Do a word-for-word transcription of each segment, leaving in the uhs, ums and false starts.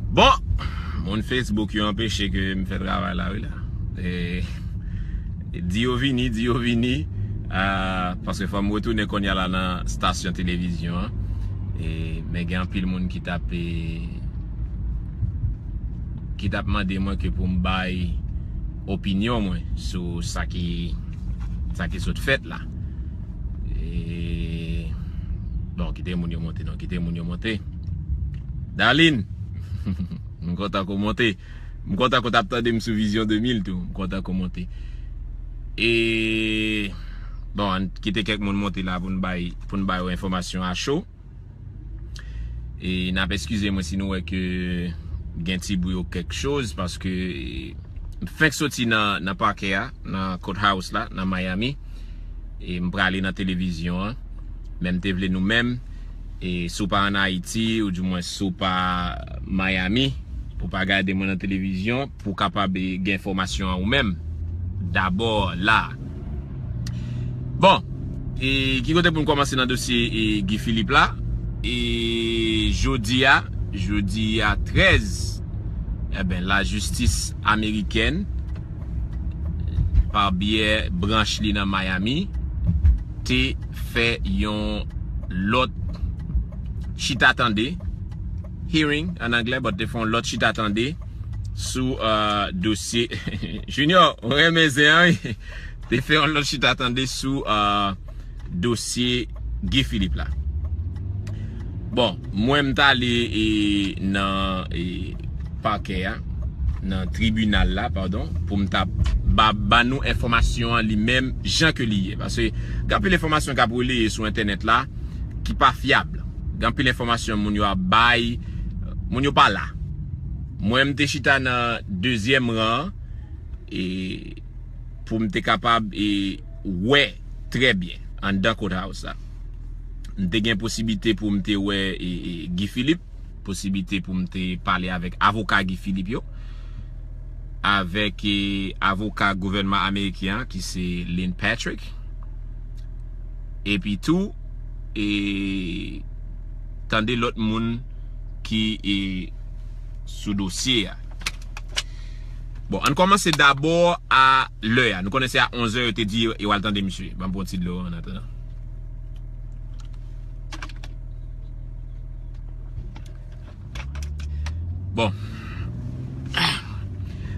Bon, moun Facebook yo anpeche ke m fè travay la, wi la. E, di yo vini, di yo vini. Ah, paske fò m retounen kounye a la nan stasyon televizyon an. E, men gen anpil moun ki t ap, e, ki t ap mande mwen ke pou m bay opinyon mwen sou sa ki, sa ki sot fèt la. E, bon, kite moun yo monte, non, kite moun yo monte. Darline, m kontan ke w monte. M kontan ke w t ap tande m sou Vizyon de mil tou. M kontan ke w monte. E, bon, ann kite kèk moun monte la pou n bay, pou n bay yo enfòmasyon a cho. E n ap eskize mwen si nou wè ke gen ti bri ou kèk choz, paske m fenk soti nan, nan pakè a, nan courthouse la, nan Miami. E m prale nan televizyon an. Men m te vle nou menm, e si w pa ann Ayiti, oudimwen si w pa Miami, pou w pa gade mwen nan televizyon, pou w kapab, e, gen enfòmasyon an ou menm. Dabò la. Bon, e ki kote pou n kòmanse nan dosye, e, Guy Philippe la? E jodi a, jodi a trèz, eben, lajistis amerikèn, pa byè branch li nan Miami, te fè yon lòt chita tande, hearing an anglè, but te fè yon lòt chita tande sou, uh, dosye. Junior, ou renmen zen an, wi. Te fè yon lòt chita tande sou, uh, dosye Guy Philippe la. Bon, mwen m t ale, e, nan, e, pakè a, nan tribinal la, padon, pou m ta ba, ba nou enfòmasyon an li menm jan ke li ye. Paske gen anpil enfòmasyon k ap releye sou entènèt la ki pa fyab. Gen anpil enfòmasyon moun yo ap bay, moun yo pa la. Mwen, m te chita nan dezyèm ran an, e, pou m te kapab, e, wè trè byen anndan courthouse la. M te gen posiblite pou m te wè, e, e, Guy Philippe, posiblite pou m te pale avèk avoka Guy Philippe yo, avèk, e, avoka gouvènman ameriken an, ki se Lynn Patrick. Epi tou, e, tande lòt moun ki, e, sou dosye a. Bon, ann kòmanse dabò a lè a. Nou konnen se a onz è yo te di yo, yo al tande misye. Ban m pran ti dlo an atandan. Bon.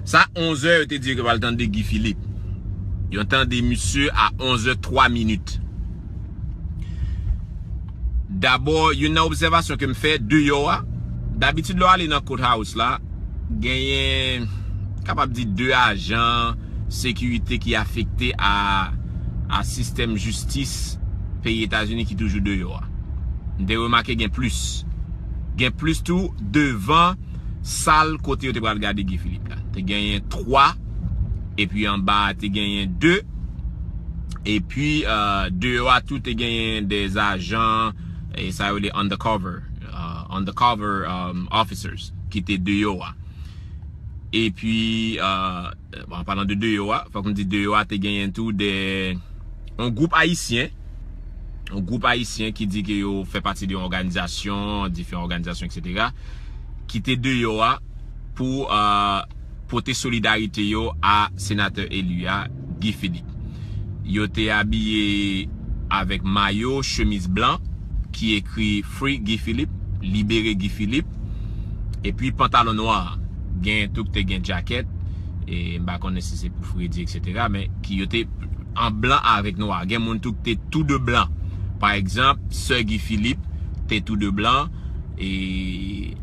Sa onz è yo te di yo al tande Guy Philippe. Yo tande misye a onz è twa minit. Dabò, youn nan obsèvasyon ke m fè deyò a, dabitid lè w ale nan courthouse la, genyen, kapab di, de ajan sekirite ki afekte a, a sistèm jistis peyi Etazini ki toujou deyò a. M te remake gen plis. Gen plis tou devan sal kote yo te pral gade Guy Philippe la. Te genyen twa, epi anba a te genyen de, epi, euh, deyò a tou te genyen de ajan, e sa yo rele undercover, euh, undercover, um, officers ki te deyò a. Epi, euh, bon, an palan de deyò a, fòk m di deyò a te genyen tou de, yon gwoup ayisyen, yon gwoup ayisyen ki di ke yo fè pati de yon òganizasyon, diferan òganizasyon, et cetera, ki te deyò a pou, euh, pote solidarite yo a senatè eli a, Guy Philippe. Yo te abiye avèk mayo, chemiz blan, ki ekri Free Guy Philippe, Libere Guy Philippe, epi pantalon nwa. Gen tou ki te gen djakèt, e m pa konnen si se pou fredi, et cetera, men ki yo te an blan avèk nwa. Gen moun tou ki te tou de blan. Pa egzanp, sè Guy Philippe te tou de blan, e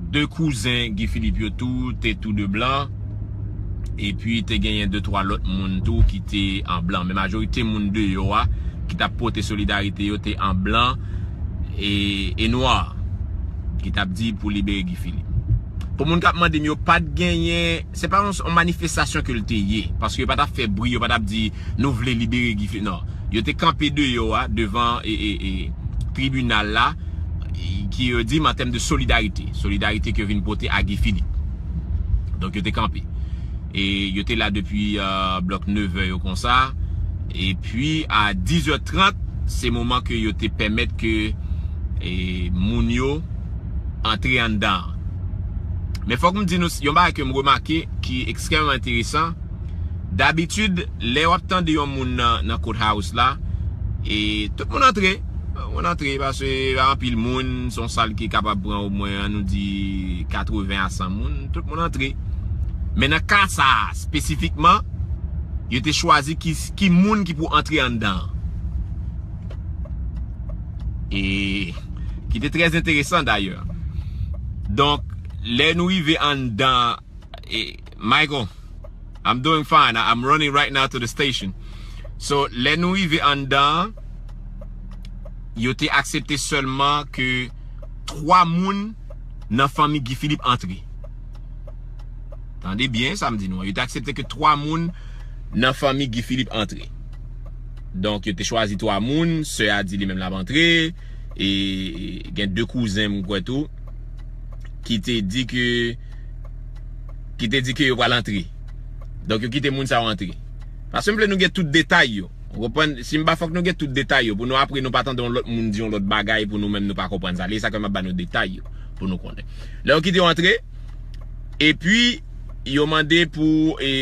de kouzen Guy Philippe yo tou te tou de blan, epi te genyen de twa lòt moun tou ki te an blan. Men majorite moun deyò a ki t ap pote solidarite yo te an blan e, e nwa, ki t ap di pou libere Guy Philippe. Pou moun k ap mande m, yo pa t genyen, se pa yon, yon manifestasyon ke l te ye, paske yo pa t ap fè bri, yo pa t ap di, "Nou vle libere Guy Philippe." Non, yo te kanpe deyò a, devan, e, e, e, tribinal la, e, ki yo di m an tèm de solidarite, solidarite ke yo vin pote a Guy Philippe. Donk, yo te kanpe. E yo te la depi, euh, blòk nevè yo konsa. Epi, a diz è trant, se moman ke yo te pèmèt ke, e, moun yo antre anndan. Men fòk m di nou yon bagay ke m remake ki ekstrèmman enteresan. Dabitid, lè w ap tande yon moun nan, nan courthouse la, e tout moun antre. Moun antre, paske pa anpil moun, se yon sal ki kapab pran omwen, ann nou di, katreven a san moun, tout moun antre. Men nan ka sa a, espesifikman, yo te chwazi ki, ki moun ki pou antre anndan an. E ki te trè enteresan dayè. Donk, lè nou rive anndan, e, Michael, I'm doing fine. I- I'm running right now to the station. So, lè nou rive anndan, yo te aksepte sèlman ke twa moun nan fanmi Guy Philippe antre. Tande byen sa m di nou an. Yo te aksepte ke twa moun nan fanmi Guy Philippe antre. Donk, yo te chwazi twa moun. Sè a di li menm l ap antre. E gen de kouzen m kwè tou ki te di ke ki te di ke yo pral antre. Donk, yo kite moun sa yo antre. Paske m vle nou gen tout detay yo. Ou konprann? Si m pa fòk nou gen tout detay yo, pou nou apre nou pa tande yon lòt moun di yon lòt bagay pou nou menm nou pa konprann sa. Li sa ke m ap ba nou detay yo pou nou konnen. Lè yo kite yo antre, epi yo mande pou e,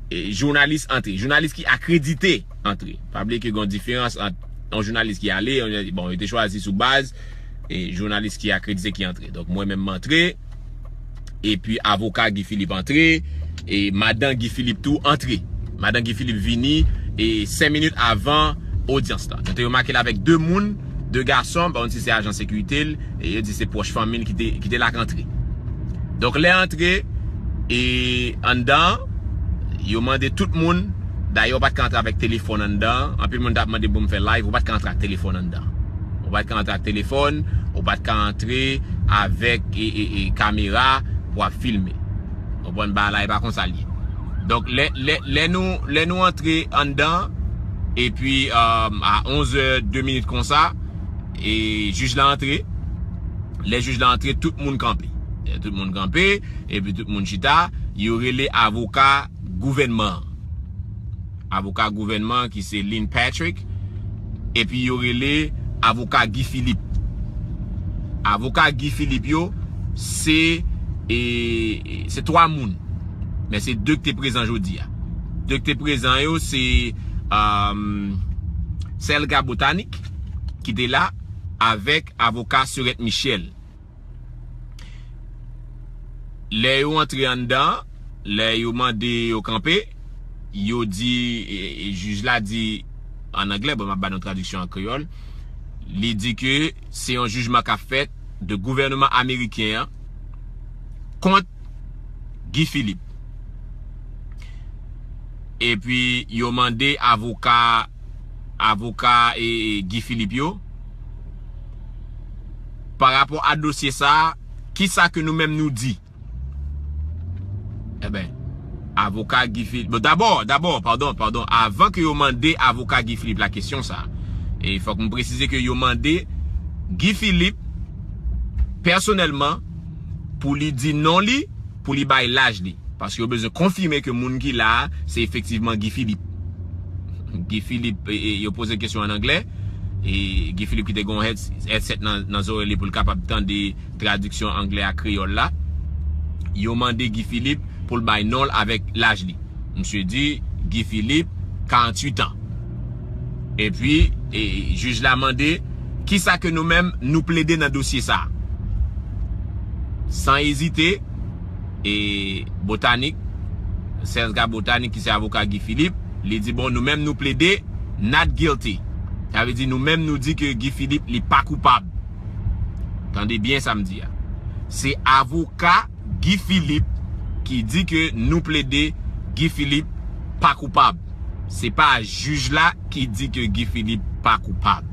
e, jounalis antre. Jounalis ki akredite antre. Pa bliye ke gen yon diferans ant yon jounalis ki ale, yon, bon, yo te chwazi sou baz e jounalis ki akredite ki antre. Donk, mwen menm m antre, epi avoka Guy Philippe antre, e madan Guy Philippe tou antre. Madan Guy Philippe vini e senk minit avan odyans la. Nou te remake l avèk de moun, de gason, m pa konn si se ajan sekirite l, e yo di se pwòch fanmi l ki te, ki te la k antre. Donk, lè antre, e anndan, yo mande tout moun, dayè, ou pa t ka antre avèk telefòn anndan. Anpil moun t ap mande pou m fè live, ou pa t ka antre ak telefòn anndan. Ou pa t ka antre ak telefòn, ou pa t ka antre avèk e, e, e, kamera pou ap filme. Ou konprann, bagay la, e pa konsa l ye. Donk, lè, lè, lè nou, lè nou antre anndan, epi, um, a onz è de minit konsa, e jij la antre. Lè jij la antre, tout moun kanpe. Lè tout moun kanpe, epi tout moun chita, yo rele avoka gouvènman an. Avoka gouvènman an ki se Lynn Patrick, epi yo rele avoka Guy Philippe. Avoka Guy Philippe yo, se, e, se twa moun. Men se de ki te prezan jodi a. De ki te prezan yo, se, um, Selga Botanik, ki te la, avèk avoka Serette Michel. Lè yo antre anndan, lè yo mande yo kanpe, yo di, e, e, jij la di, ann anglè, bon, m ap ba nou tradiksyon an kreyòl, li di ke se yon jijman k ap fèt de gouvènman ameriken an kont Guy Philippe. Epi, yo mande avoka, avoka e, e Guy Philippe yo, pa rapò a dosye sa a, kisa ke nou menm nou di? Eben, avoka Guy Philippe, bon, dabò, dabò, padon, padon, avan ke yo mande avoka Guy Philippe la kesyon sa, e fòk m presize ke yo mande Guy Philippe, pèsonèlman, pou li di non li, pou li bay laj li. Paske yo bezwen konfime ke moun ki la a, se efektivman Guy Philippe. Guy Philippe, e, e, yo poze kesyon an anglè, e Guy Philippe ki te gen yon head-, headset nan, nan zòrèy li pou l kapab tande tradiksyon anglè a kreyòl la. Yo mande Guy Philippe pou l bay non l avèk laj li. Misye di Guy Philippe, karanntuit an. Epi, e, jij la mande, kisa ke nou menm nou plede nan dosye sa a? San ezite, e, Botanik, Selga Botanik, ki se avoka Guy Philippe, li di, bon, nou menm nou plede not guilty. Sa vle di, nou menm nou di ke Guy Philippe, li pa koupab. Tande byen sa m di a. Se avoka Guy Philippe ki di ke nou plede Guy Philippe pa koupab. Se pa jij la ki di ke Guy Philippe pa koupab.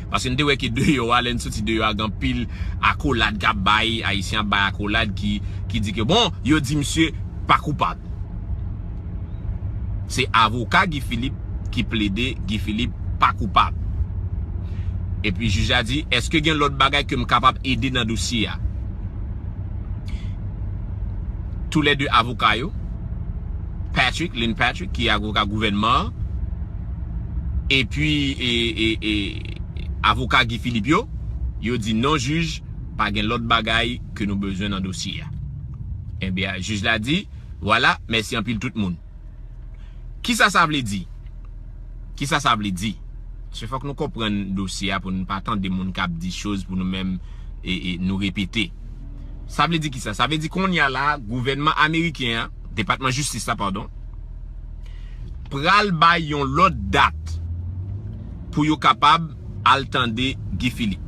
Paske n te wè ke deyò a, lè n soti deyò a, gen anpil akolad k ap bay, Ayisyen ap bay akolad ki, ki di ke, bon, yo di misye pa koupab. Se avoka Guy Philippe ki plede Guy Philippe pa koupab. Epi jij la di, èske gen lòt bagay ke m kapab ede nan dosye a? Toulède avoka yo, Patrick, Lynn Patrick, ki avoka gouvènman an, epi, e, e, e, avoka Guy Philippe yo, yo di non jij, Pa gen lòt bagay ke nou bezwen nan dosye a. Ebyen, jij la di, vwala, mèsi anpil tout moun. Kisa sa vle di? Kisa sa vle di? Se fòk nou konprann dosye a pou nou pa tande moun k ap di choz pou nou menm e, e, nou repete. Sa vle di kisa? Sa vle di kounye a la, gouvènman ameriken an, Depatman Jistis la, padon, pral bay yon lòt dat pou yo kapab al tande Guy Philippe.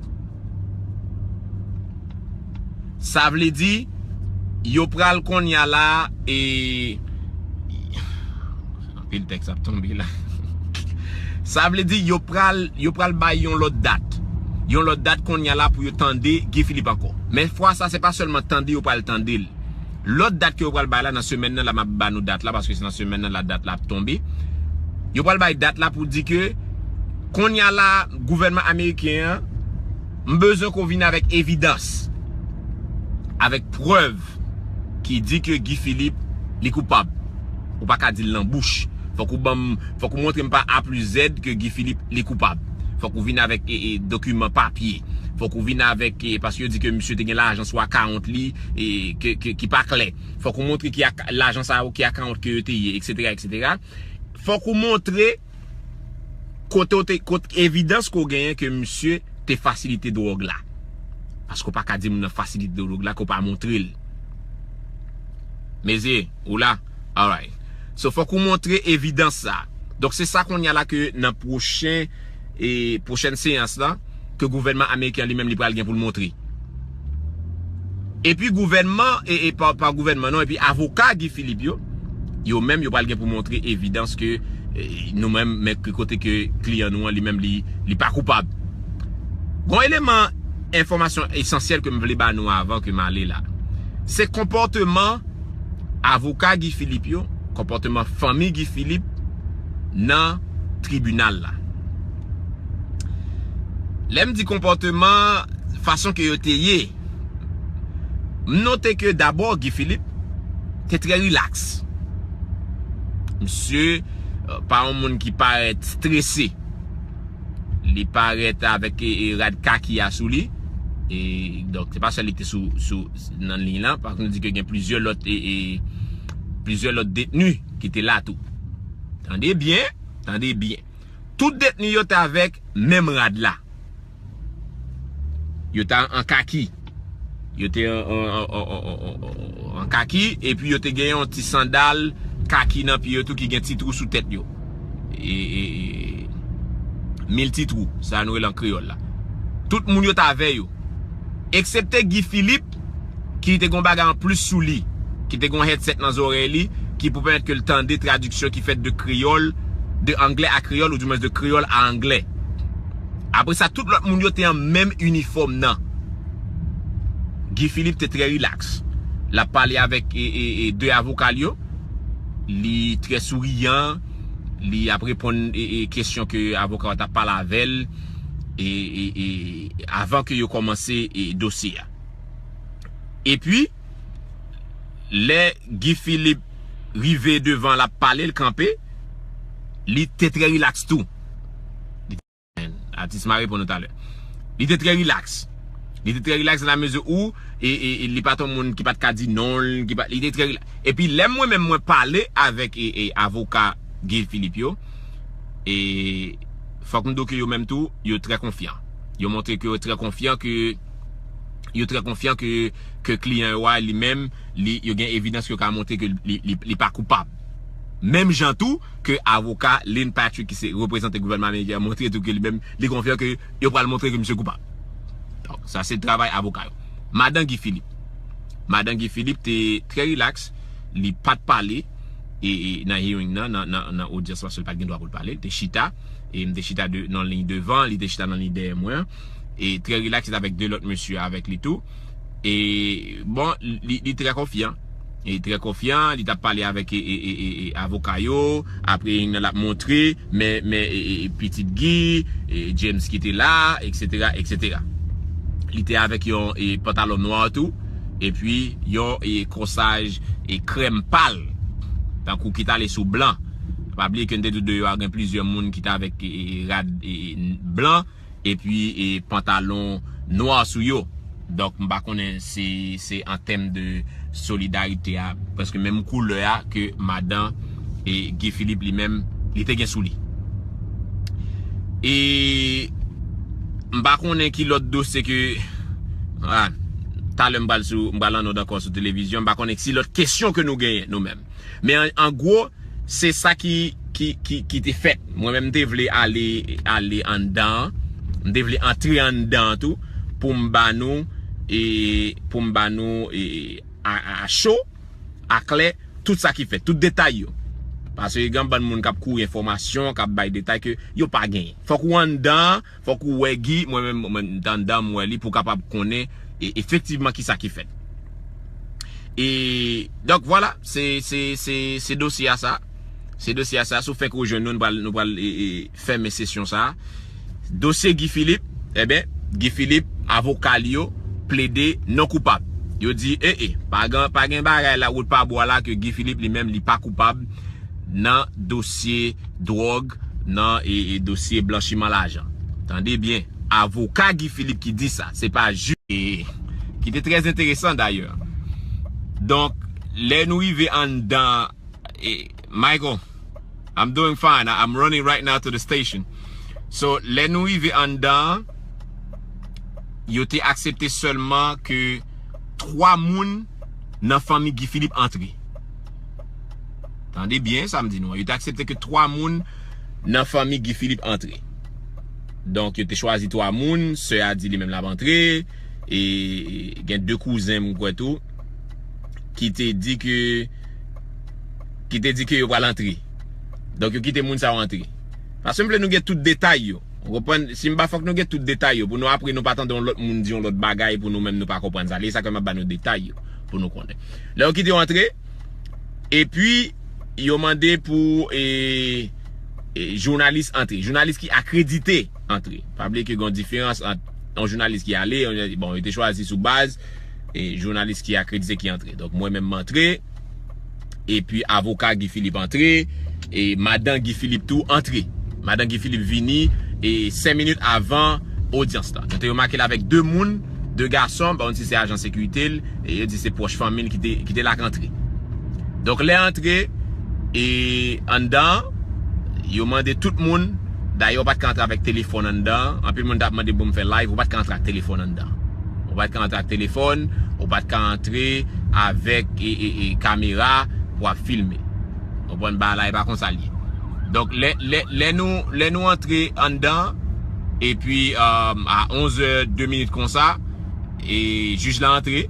Sa vle di, yo pral kounye a la, e, anpil tèks ap tonbe la. Sa vle di, yo pral, yo pral bay yon lòt dat. Yon lòt dat kounye a la pou yo tande Guy Philippe ankò. Men fwa sa, se pa sèlman tande yo pral tande l. Lòt dat ke yo pral bay la nan semèn nan, la m ap ba nou dat la, paske se nan semèn nan la dat la ap tonbe. Yo pral bay dat la pou di ke kounye a la, gouvènman ameriken an, m bezwen ke w vin avèk evidans, avèk prèv ki di ke Guy Philippe, li koupab. Ou pa ka di l nan bouch. Fòk ou ban m, fòk ou montre m pa A plis Z ke Guy Philippe, li koupab. Fòk ou vin avèk e, e, dokiman papye. Fòk ou vin avèk, e, paske yo di ke misye te gen lajan sou akawont li, e, ke, ke, ki pa klè. Fòk ou montre ki ak, lajan sa yo, ki akawont ke yo te ye, etsetera, etsetera. Fòk ou montre kote w te, kot evidans ke w genyen ke misye te fasilite dwòg la. Paske w pa ka di moun nan fasilite dwòg la, ke w pa montre l. Mezye, ou la? Alright. So, fòk ou montre evidans sa. Donk, se sa kounye a la ke nan pwochen, e, pwochèn seyans la, ke gouvènman ameriken li menm li pral gen pou l montre. Epi gouvènman, e, e pa, pa gouvènman non, epi avoka Guy Philippe yo, yo menm yo pral gen pou montre evidans ke, e, nou menm, men ke kote ke kliyan nou an, li menm li, li pa koupab. Gon eleman enfòmasyon esansyèl ke m vle ba nou avan ke m ale la. Se konpòteman avoka Guy Philippe yo, konpòteman fanmi Guy Philippe nan tribinal la. Lè m di konpòteman, fason ke yo te ye, m note ke dabò Guy Philippe te trè rilaks. Misye, e, pa yon moun ki parèt strese. Li parèt avèk, e, e, rad kaki a sou li. E, donk, se pa sèl li te sou, sou, nan liy lan. Paske nou di ke gen plizyè lòt, e, e, plizyè lòt detni ki te la tou. Tande byen, tande byen. Tout detni yo te avèk menm rad la. Yo te an kaki. Yo te an, an, an kaki, epi yo te gen yon ti sandal kaki nan pye yo tou ki gen ti twou sou tèt yo. E, e, e, mil ti twou, sa nou rele an kreyòl la. Tout moun yo t avè yo. Eksepte Guy Philippe, ki te gon bagay an plis sou li, ki te gon headset nan zòrèy li, ki pou pèmèt ke l tande tradiksyon ki fèt de kreyòl, de anglè a kreyòl, ou dimwens de kreyòl a anglè. Apre sa, tout lòt moun yo te an menm inifòm nan. Guy Philippe te trè rilaks. L ap pale avèk, e, e, e, de avoka l yo. Li trè souriyan. Li ap reponn, e, e, kesyon ke avoka yo t ap pale avè l, e, e, e, avan ke yo kòmanse, e, dosye a. Epi, lè Guy Philippe rive devan, l ap pale, l kanpe, li te trè rilaks tou. Atis mare pou nou talè. Li te trè rilaks. Li te trè rilaks nan la mezi ou, e, e, e li pa t yon moun ki pa t ka di non l, ki pa, li te trè rilaks. Epi lè mwen menm mwen pale avèk, e, e, avoka Guy Philippe yo, e fòk m di w ke yo menm tou, yo trè konfyan. Yo montre ke yo trè konfyan ke, yo trè konfyan ke, ke kliyan yo a li menm, li, yo gen evidans ke yo ka montre ke li, li, li pa koupab. Menm jan tou ke avoka Lynn Patrick ki se reprezante gouvènman ameriken an montre tou ke li menm li konfyan ke yo pral montre ke misye koupab. Donk, sa se travay avoka yo. Madan Guy Philippe. Madan Guy Philippe te trè rilaks, li pa t pale, e, e, nan hearing nan, nan, nan, nan odyans paske li pa t gen dwa pou l pale, li te chita, e m te chita de, nan liy devan, li te chita nan liy dèyè mwen, e trè rilaks, li t avèk de lòt mesye avèk li tou. E, bon, li, li trè konfyan. Li trè konfyan, li t ap pale avèk, e, e, e, e, e, avoka yo, apre hearing nan l ap montre, men, men, e, e, e, pitit Guy, e, James ki te la, etsetera, etsetera. Li te avèk yon, e, pantalon nwa tou, epi yon, e, kòsaj, e, krèm pal, tankou ki t ale sou blan. Pa bliye ke n te di w deyò a gen plizyè moun ki t avèk, e, e, e, rad, e, e, blan, epi, e, pantalon nwa sou yo. Donk, m pa konnen si se an tèm de solidarite a, prèske menm koulè a ke madan e Guy Philippe li menm, li te gen sou li. E m pa konnen ki lòt dosye ke, ah, talè m pral sou, m pral annòd ankò sou televizyon, m pa konnen si lòt kesyon ke nou genyen nou menm. Men an, an gwo, se sa ki, ki, ki, ki te fèt. Mwen menm, m te vle ale, ale anndan an. M te vle antre anndan an tou pou m ba nou, e, pou m ba nou, e, a, a, a cho, a klè, tout sa ki fèt, tout detay yo. Paske gen bann moun k ap kouri enfòmasyon, k ap bay detay ke yo pa genyen. Fòk ou anndan an, fòk ou wè Guy, mwen menm, mwen, m t anndan, m wè li pou w kapab konnen e, efektivman kisa ki fèt. E, donk, vwala, se, se, se, se dosye a sa. Se dosye a sa. Si w fèk rejwenn nou, nou pral, nou pral, e, e, fèmen sesyon sa. Dosye Guy Philippe, ebyen, Guy Philippe, avoka li yo, plede non koupab. Yo di, e, e, pa gen, pa gen bagay la, wout pa bwa la, ke Guy Philippe li menm, li pa koupab nan dosye dwòg, nan, e, e, dosye blanchiman lajan. Tande byen, avoka Guy Philippe ki di sa, se pa jij, e, ki te trè enteresan dayè. Donk, lè nou rive anndan, e, Michael, I'm doing fine. I- I'm running right now to the station. So, lè nou rive anndan, yo te aksepte sèlman ke twa moun nan fanmi Guy Philippe antre. Tande byen sa m di nou an. Yo te aksepte ke twa moun nan fanmi Guy Philippe antre. Donk, yo te chwazi twa moun. Sè a di li menm l ap antre. E gen de kouzen m kwè tou ki te di ke, ki te di ke yo pral antre. Donk, yo kite moun sa yo antre. Paske m vle nou gen tout detay yo. Ou konprann? Si m pa fòk nou gen tout detay yo, pou nou apre nou pa tande yon lòt moun di yon lòt bagay pou nou menm nou pa konprann sa. Li sa ke m ap ba nou detay yo pou nou konnen. Lè yo kite yo antre, epi yo mande pou, e, e, jounalis antre. Jounalis ki akredite antre. Pa bliye ke gen yon diferans ant yon jounalis ki ale, yon, bon, yo te chwazi sou baz, e, jounalis ki akredite ki antre. Donk, mwen menm m antre, epi avoka Guy Philippe antre, e madan Guy Philippe tou antre. Madan Guy Philippe vini, e senk minit avan odyans la. Nou te remake l avèk de moun, de gason, pa konn si se ajan sekirite l, e yo di se pwòch fanmi l ki te, ki te la k antre. Donk, lè antre, e anndan, yo mande tout moun, dayè, ou pa t ka antre avèk telefòn anndan. Anpil moun t ap mande pou m fè live, ou pa t ka antre ak telefòn anndan. Ou pa t ka antre ak telefòn, ou pa t ka antre avèk, e, e, e, kamera pou ap filme. Ou konprann, bagay la, e pa konsa l ye. Donk, lè, lè, lè nou, lè nou antre anndan, epi, um, a onz è de minit konsa, e jij la antre.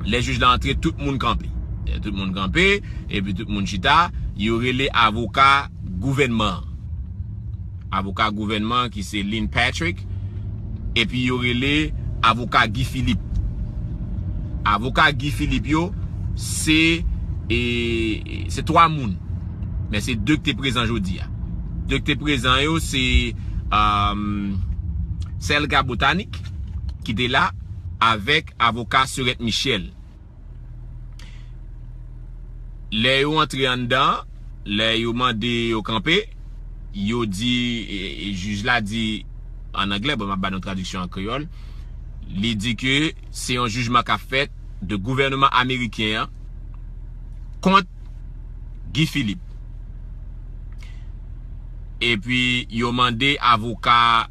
Lè jij la antre, tout moun kanpe. Lè tout moun kanpe, epi tout moun chita, yo rele avoka gouvènman an. Avoka gouvènman ki se Lynn Patrick, epi yo rele avoka Guy Philippe. Avoka Guy Philippe yo, se, e, se twa moun. Men se de ki te prezan jodi a. De ki te prezan yo, se, um, Serge Botanik, ki te la, avèk avoka Serette Michel. Lè yo antre anndan, lè yo mande yo kanpe, yo di, e, e, jij la di, an anglè, bon, m ap ba nou tradiksyon an kreyòl, li di ke se yon jijman k ap fèt de gouvènman ameriken an kont Guy Philippe. Epi yo mande avoka,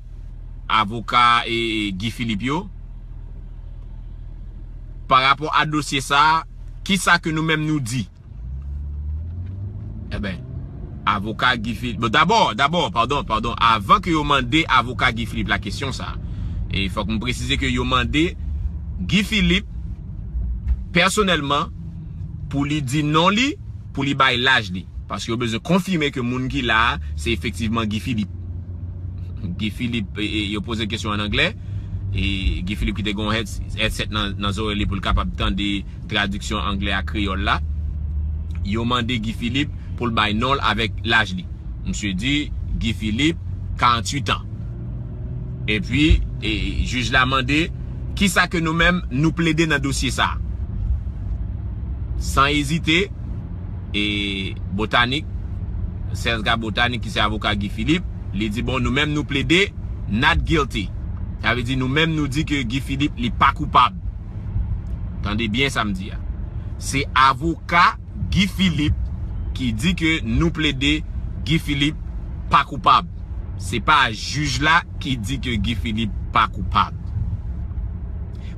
avoka, e, e, Guy Philippe yo, pa rapò a dosye sa a, kisa ke nou menm nou di? Eben, avoka Guy Philippe, bon, dabò, dabò, padon, padon, avan ke yo mande avoka Guy Philippe la kesyon sa, e fòk m presize ke yo mande Guy Philippe pèsonèlman pou li di non li, pou li bay laj li. Paske yo bezwen konfime ke moun ki la a, se efektivman Guy Philippe. Guy Philippe, e, e, yo poze kesyon an anglè, e Guy Philippe ki te gen yon head-, headset nan, nan zòrèy li pou l kapab tande tradiksyon anglè a kreyòl la. Yo mande Guy Philippe pou l bay non l avèk laj li. Misye di Guy Philippe, karanntuit an. Epi, e, jij la mande, kisa ke nou menm nou plede nan dosye sa a? San ezite, e, Botanik, Serge Botanik, ki se avoka Guy Philippe, li di, bon, nou menm nou plede not guilty. Sa vle di nou menm nou di ke Guy Philippe li pa koupab. Tande byen sa m di a. Se avoka Guy Philippe ki di ke nou plede Guy Philippe pa koupab. Se pa jij la ki di ke Guy Philippe pa koupab.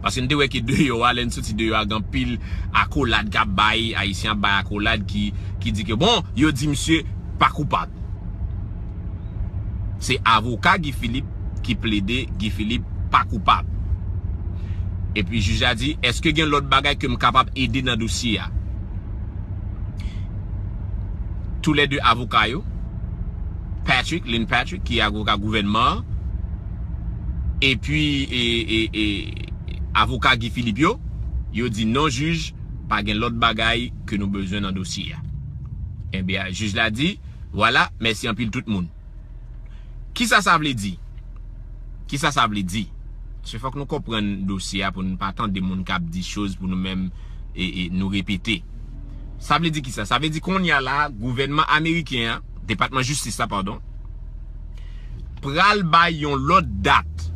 Paske n te wè ke deyò a, lè n soti deyò a, gen anpil akolad k ap bay, Ayisyen ap bay akolad ki, ki di ke, bon, yo di misye pa koupab. Se avoka Guy Philippe ki plede Guy Philippe pa koupab. Epi jij la di, èske gen lòt bagay ke m kapab ede nan dosye a? Toulède avoka yo, Patrick, Lynn Patrick, ki avoka gouvènman an, epi e, e, e, avoka Guy Philippe yo, yo di non jij, pa gen lòt bagay ke nou bezwen nan dosye a. Ebyen, jij la di, vwala, mèsi anpil tout moun. Kisa sa vle di? Kisa sa vle di? Se fòk nou konprann dosye a pou nou pa tande moun k ap di choz pou nou menm e, e, nou repete. Sa vle di kisa? Sa vle di kounye a la, gouvènman ameriken an, depatman jistis la, padon, pral bay yon lòt dat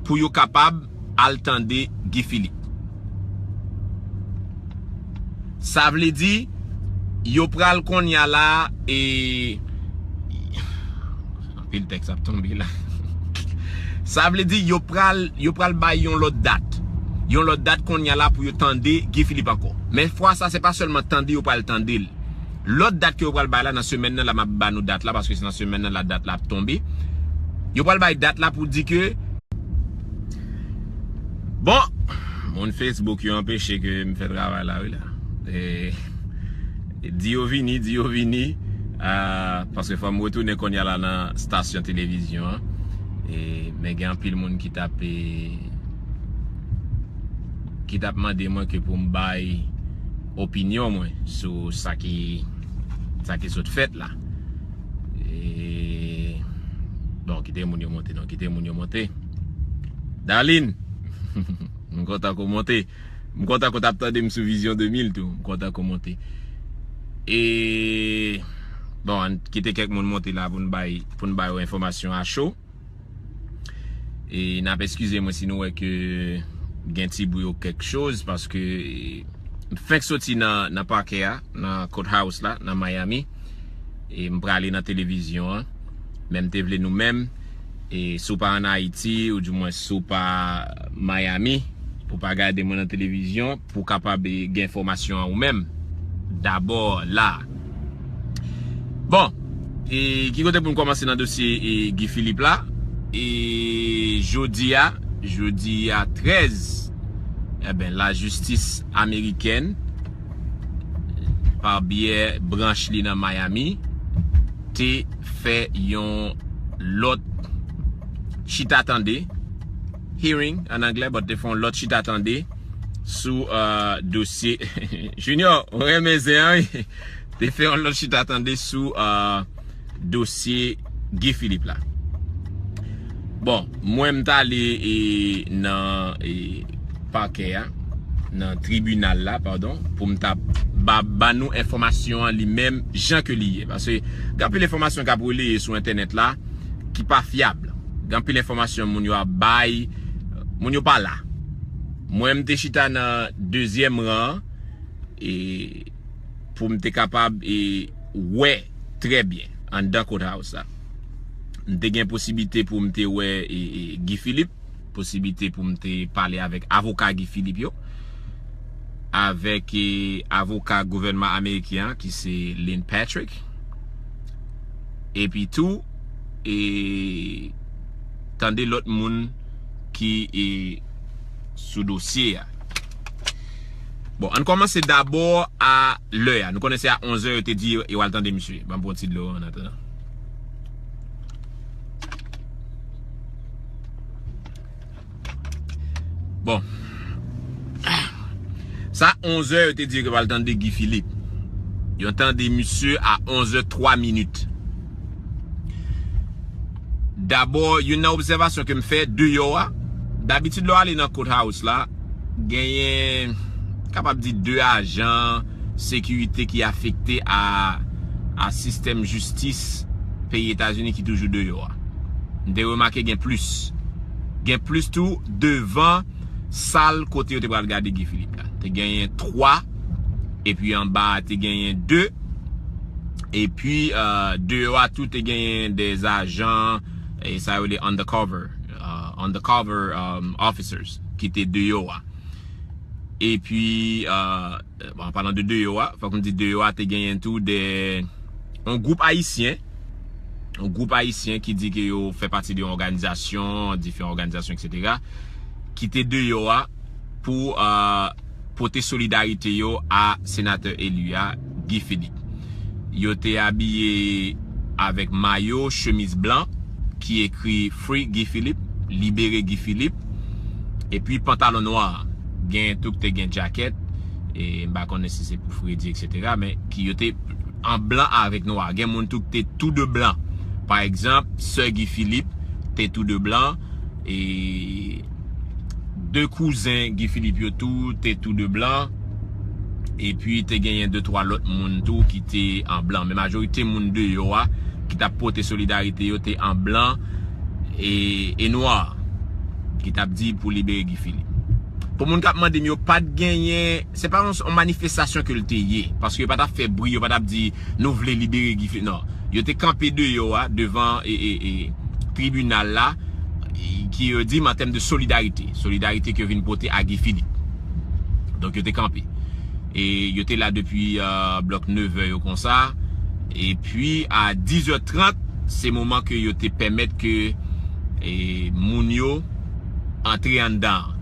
pou yo kapab al tande Guy Philippe. Sa vle di, yo pral kounye a la, e, anpil tèks ap tonbe la. Sa vle di, yo pral, yo pral bay yon lòt dat. Yon lòt dat kounye a la pou yo tande Guy Philippe ankò. Men fwa sa, se pa sèlman tande yo pral tande l. Lòt dat ke yo pral bay la nan semèn nan, la m ap ba nou dat la, paske se nan semèn nan la dat la ap tonbe. Yo pral bay dat la pou di ke, bon, moun Facebook yo anpeche ke m fè travay la, wi la. E, di yo vini, di yo vini, ah, paske fò m retounen kounye a la nan stasyon televizyon an. E, men gen anpil moun ki t ap, e, ki t ap mande mwen ke pou m bay opinyon mwen sou sa ki, sa ki sot fèt la. E, bon, kite moun yo monte non, kite moun yo monte. Darline, m kontan ke w monte. M kontan ke w t ap tande m sou Vizyon de mil tou. M kontan ke w monte. E, bon, ann kite kèk moun monte la pou n bay, pou n bay yo enfòmasyon a cho. E n ap eskize mwen si nou wè ke gen ti bri ou kèk choz, paske m fenk soti nan, nan pakè a, nan courthouse la, nan Miami. E m prale nan televizyon an. Men m te vle nou menm, e si w pa ann Ayiti, oudimwen si w pa Miami, pou w pa gade mwen nan televizyon, pou w kapab, e, gen enfòmasyon an ou menm. Dabò la. Bon, e ki kote pou n kòmanse nan dosye, e, Guy Philippe la? E jodi a, jodi a trèz, eben, lajistis amerikèn, pa byè branch li nan Miami, te fè yon lòt chita tande, hearing an anglè, but te fè yon lòt chita tande sou, euh, dosye Junior, ou renmen zen an, wi. Te fè yon lòt chita tande sou, euh, dosye Guy Philippe la. Bon, mwen m t ale, e, nan, e, pakè a, nan tribinal la, padon, pou m ta ba, ba nou enfòmasyon an li menm jan ke li ye. Paske gen anpil enfòmasyon k ap releye sou entènèt la ki pa fyab. Gen anpil enfòmasyon moun yo ap bay, moun yo pa la. Mwen, m te chita nan dezyèm ran an, e, pou m te kapab, e, wè trè byen anndan courthouse la. M te gen posiblite pou m te wè, e, e, Guy Philippe, posiblite pou m te pale avèk avoka Guy Philippe yo, avèk, e, avoka gouvènman ameriken an, ki se Lynn Patrick, epi tou, e, tande lòt moun ki, e, sou dosye a. Bon, ann kòmanse dabò a lè a. Nou konnen se a onz è yo te di yo, yo al tande misye. Ban m pran ti dlo an atandan. Bon. Sa onz è yo te di yo pral tande Guy Philippe. Yo tande misye a onz è twa minit. Dabò, youn nan obsèvasyon ke m fè deyò a, dabitid lè w ale nan courthouse la, genyen, kapab di, de ajan sekirite ki afekte a, a sistèm jistis peyi Etazini ki toujou deyò a. M te remake gen plis. Gen plis tou devan sal kote yo te pral gade Guy Philippe la. Te genyen twa, epi anba a te genyen de, epi euh, deyò a tou te genyen de ajan, e sa yo rele undercover, euh, undercover um, officers ki te deyò a. Epi, euh, bon, an palan de deyò a, fòk m di deyò a te genyen tou de yon gwoup ayisyen, yon gwoup ayisyen ki di ke yo fè pati de yon òganizasyon, diferan òganizasyon, etsetera, ki te deyò a pou euh, pote solidarite yo a senatè eli a, Guy Philippe. Yo te abiye avèk mayo, chemiz blan ki ekri Free Guy Philippe, Libere Guy Philippe, epi pantalon nwa. Gen tou ki te gen djakèt, e m pa konnen si se pou fredi, etsetera, men ki yo te an blan avèk nwa. Gen moun tou ki te tou de blan. Pa egzanp, sè Guy Philippe te tou de blan, e de kouzen Guy Philippe yo tou te tou de blan, epi te genyen de twa lòt moun tou ki te an blan. Men majorite moun deyò a ki t ap pote solidarite yo te an blan e, e nwa, ki t ap di pou libere Guy Philippe. Pou moun k ap mande m, yo pa t genyen, se pa yon, yon manifestasyon ke l te ye, paske yo pa t ap fè bri, yo pa t ap di nou vle libere Guy Philippe, non. Yo te kanpe deyò a, devan e, e, e, tribinal la, e, ki yo di m an tèm de solidarite, solidarite ke yo vin pote a Guy Philippe. Donk yo te kanpe. E yo te la depi euh, blòk nevè yo konsa. Epi a dizè trant, se moman ke yo te pèmèt ke e, moun yo antre anndan.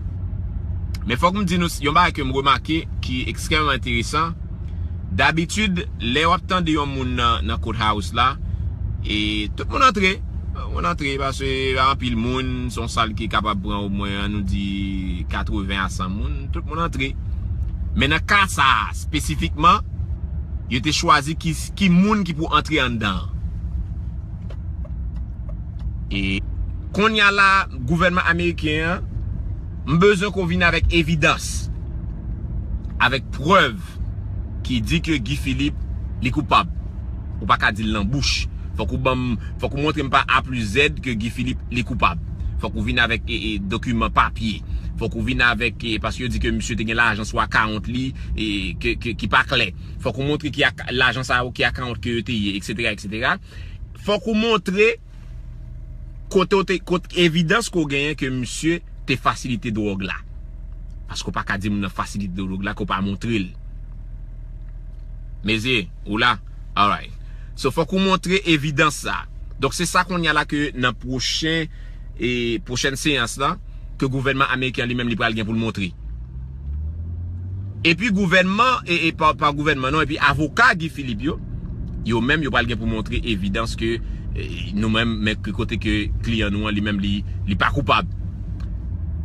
Men fòk m di nou yon bagay ke m remake ki ekstrèmman enteresan. Dabitid, lè w ap tande yon moun nan, nan courthouse la, e tout moun antre. Tout moun antre, paske pa anpil moun, se yon sal ki kapab pran omwen, ann nou di, katreven a san moun. Tout moun antre. Men nan ka sa a, espesifikman, yo te chwazi ki, ki moun ki pou antre anndan an. E kounye a la, gouvènman ameriken an, m bezwen ke w vin avèk evidans, avèk prèv ki di ke Guy Philippe li koupab. Ou pa ka di l nan bouch. Fòk ou ban m, fòk ou montre m pa A plis Z ke Guy Philippe li koupab. Fòk ou vin avèk e, e, dokiman papye. Fòk ou vin avèk, e, paske yo di ke misye te gen lajan sou akawont li e, ke, ke, ki pa klè. Fòk ou montre ki ak, lajan sa yo ki akawont ke yo te ye, etsetera, etsetera. Fòk ou montre kote w te, kot evidans ke w genyen ke misye te fasilite dwòg la. Paske w pa ka di moun nan fasilite dwòg la ke w pa montre l. Mezye, ou la? Alright. So, fòk ou montre evidans sa. Donk, se sa kounye a la ke nan pwochen, e, pwochèn seyans la, ke gouvènman ameriken an li menm li pral gen pou l montre. Epi gouvènman, e, e pa, pa gouvènman non, epi avoka Guy Philippe yo, yo menm yo pral gen pou montre evidans ke e, nou menm, men ke kote ke kliyan nou an li menm li, li pa koupab.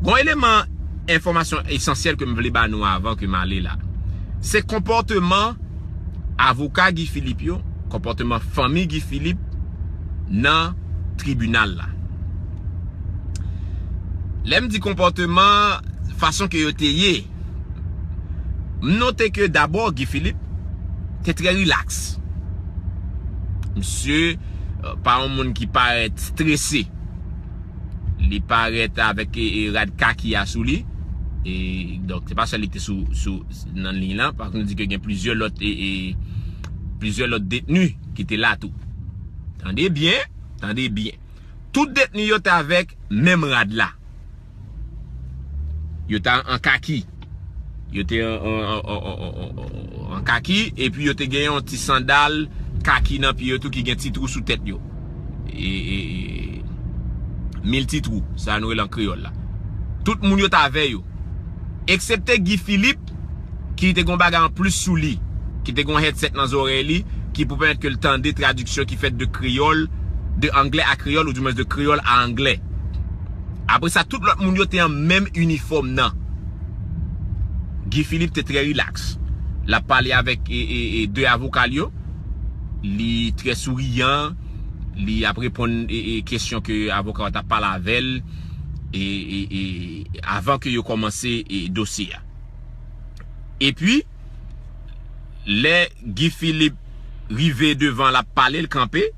Gon eleman enfòmasyon esansyèl ke m vle ba nou avan ke m ale la. Se konpòteman avoka Guy Philippe yo, konpòteman fanmi Guy Philippe nan tribinal la. Lè m di konpòteman, fason ke yo te ye, m note ke dabò Guy Philippe te trè rilaks. Misye euh, pa yon moun ki parèt strese. Li parèt avèk e, e, rad kaki a sou li. E, donk, se pa sèl li te sou, sou, nan liy lan. Paske nou di ke gen plizyè lòt, e, e, plizyè lòt detni ki te la tou. Tande byen, tande byen. Tout detni yo te avèk menm rad la. Yo te an kaki. Yo te an, an, an, an kaki, epi yo te gen yon ti sandal kaki nan pye yo tou ki gen ti twou sou tèt yo. E, e, e, mil ti twou, sa nou rele an kreyòl la. Tout moun yo t avè yo. Eksepte Guy Philippe, ki te gen yon bagay anplis sou li, ki te gen yon headset nan zòrèy li, ki pou pèmèt ke l tande tradiksyon ki fèt de kreyòl, de anglè a kreyòl, oudimwens de kreyòl a anglè. Apre sa, tout lòt moun yo te an menm inifòm nan. Guy Philippe te trè rilaks. L ap pale avèk e, e, e, de avoka l yo. Li trè souriyan. Li ap reponn e, e, kesyon ke avoka yo t ap pale avè l e, e, e, avan ke yo kòmanse e, dosye a. Epi, lè Guy Philippe rive devan, l ap pale, l kanpe,